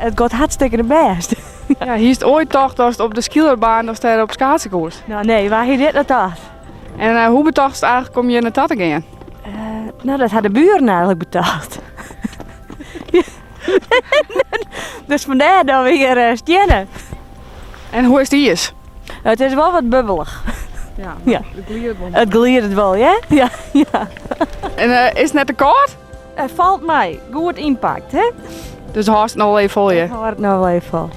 It giet hartstikke bêst. Ja, hiest oait tocht datst op de skeelerbaan datst dêr op skaatse koest? No nee, wa hie dit no tocht? En hoe betochtst eigentlik om hjir nei ta te gean? No, dat ha de buren eigentlik betocht. Dus fandêr dat we hjir steane. En hoe is it iis? It is wol wat bubbelich. Ja, Ja. it glidet wol. It glidet wol, ja? Ja, ja. En is it net te kâld? It falt mei. Goed ynpakt, hè? Dus hâldst it noch wol even fol hjir? Ik hâld it noch wol even fol.